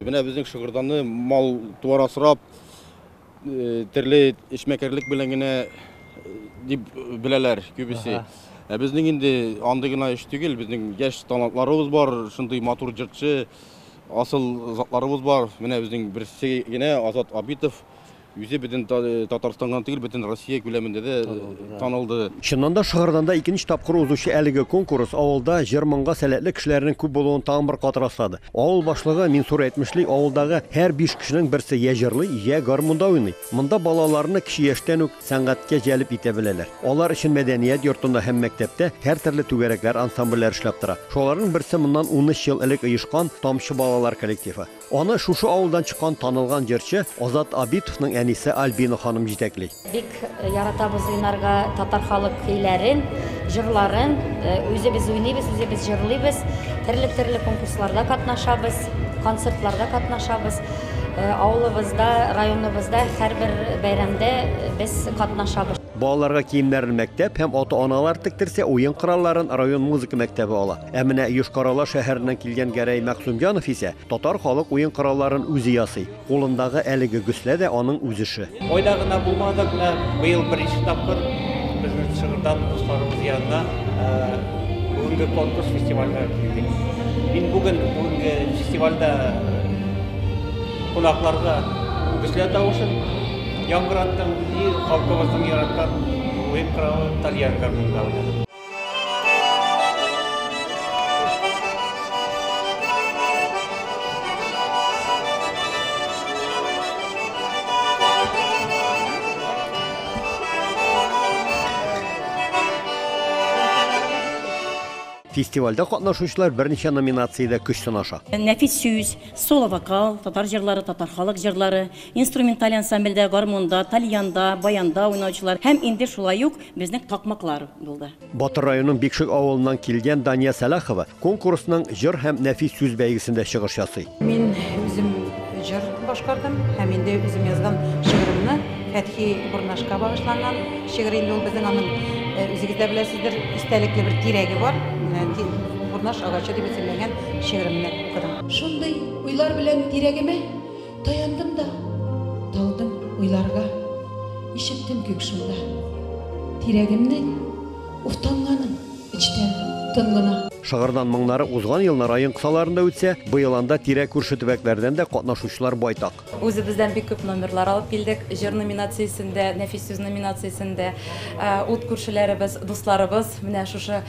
Менә безнең Шыгырданны мал туар асрап, терле эшмәкәрлек белән генә дип беләләр күбесе. Ә безнең инде андый гына эш түгел, безнең яшь талантларыбыз бар, шундый матур җырчы, асыл затларыбыз бар. Менә безнең берсе генә Азат Абитов. Үзе бөтен Татарстан гына түгел, бөтен Россия күләмендә дә танылды. Чыннан да, Шыгырданда икенче тапкыр узучы әлеге конкурс авылда җыр-моңга сәләтле кешеләрнең күп булуын тагын бер кат раслады. Авыл башлыгы Минсур әйтмешли, авылдагы һәр биш кешенең берсе йә җырлый, йә гармунда уйный. Монда балаларны кече яшьтән үк сәнгатькә җәлеп итә беләләр. Алар өчен мәдәният йортында һәм мәктәптә һәртөрле түгәрәкләр, ансамбльләр эшләп тора. Шуларның берсе моннан 13 ел элек оешкан Тамчы балалар коллективы. Аны шушы авылдан чыккан танылган җырчы Азат Абитовның әнисе Альбина ханым җитәкли. Бик яратабыз уйнарга татар халык көйләрен, җырларын. Үзебез уйныйбыз, үзебез җырлыйбыз. Төрле-төрле конкурсларда катнашабыз, концертларда катнашабыз. Авылыбызда, районыбызда һәрбер бәйрәмдә без катнашабыз. Балаларга киемнәрен мәктәп һәм ата-аналар тектерсә, уен коралларын район музыка мәктәбе ала. Ә менә Йошкар-Ола шәһәреннән килгән Гәрәй Мәгъсүмҗанов исә татар халык уен коралларын үзе ясый. Кулындагы әлеге гөслә дә аның үз эше. Кайда гына булмадык, менә быел беренче тапкыр безнең Шыгырдан дусларыбыз янына бүгенге конкурс фестивальгә килдек. Мин бүген бүгенге фестивальдә кунакларга гөслә тавышын Яңгыраттым и халкыбызның яраткан уен коралы тальян гармунында уйнадым. Фестивальдә катнашучылар берничә номинациядә көч сынаша. Нәфис сүз, Соло-вокал, татар җырлары, татар халык җырлары, инструменталь ансамбльдә, гармунда, тальянда, баянда уйнаучылар һәм инде шулай ук безнең такмаклар булды. Батыр районының Бикшик авылыннан килгән Дания Сәлахова конкурсның җыр һәм нәфис сүз бәйгесендә чыгыш ясый. Мин үзем җыр башкардым һәм инде үзем язган шигыремне Фәтхи Бурнашка багышланган шигырь инде ул безнең аның үзегез дә беләсездер, истәлекле бер тирәге бар. Менә Бурнаш агачы дип исемләнгән шигыремне укыдым. Шундый уйлар белән тирәгемә таяндым да, талдым уйларга. Ишеттем күк шунда тирәгемнең уфтанганын эчтән тын гына. Шыгырдан моңнары узган елны район кысаларында үтсә, быел анда тирә-күрше төбәкләрдән дә катнашучылар байтак. Үзебездән бик күп номерлар алып килдек. Җыр номинациясендә, нәфис сүз номинациясендә ут күршеләребез, дусларыбыз менә шушы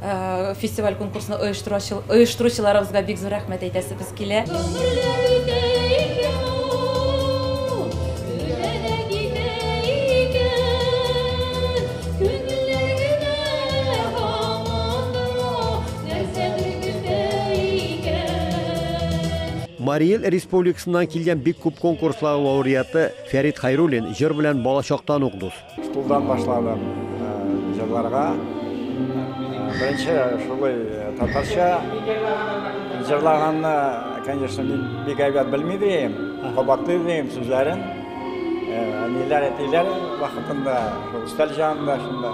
Фестиваль-конкурсны оештыручыларыбызга бик зур рәхмәт әйтәсебез килә. Гомерләр үтә икән ул, үтә дә китә икән. Күңелләр генә һаман да нәрсәдер көтә икән. Марий Эл Республикасыннан килгән бик күп конкурслар лауреаты Фәрит Хәйруллин җыр белән балачактан ук дус. Стулдан башладым җырларга. Беренче шулай татарча җырлаганны, конечно, мин бик әйбәт белми идем. Кабатлый идем сүзләрен. Әниләр, әтиләр вакытында, шул өстәл янында шунда.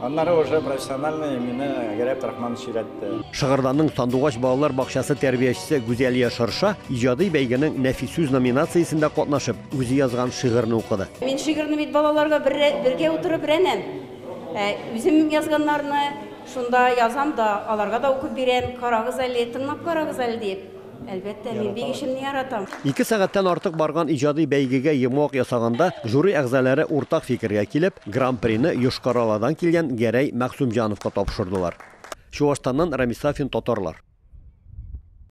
Аннары уже профессиональный мине Гәрәй Абдрахманович өйрәтте. Шыгырданның Сандугач балалар бакчасы тәрбиячесе Гүзәлия Шырша иҗади бәйгенең Нәфис сүз номинациясендә катнашып, үзе язган шигырьне укыды. Мин шигырьне бит балаларга бергә утырып рәнәм. Үзем язганнарны шунда язам да, аларга да укып бирәм. Карагыз әле, тыңлап карагыз әле диеп. Әлбәттә, мин бик эшемне яратам. Ике сәгатьтән артык барган иҗади бәйгегә йомгак ясаганда, жюри әгъзалары уртак фикергә килеп, Гран-прины Йошкар-Оладан килгән Гәрәй Мәгъсүмҗановка тапшырдылар. Чуашстаннан Рамис Сафин, Татарлар.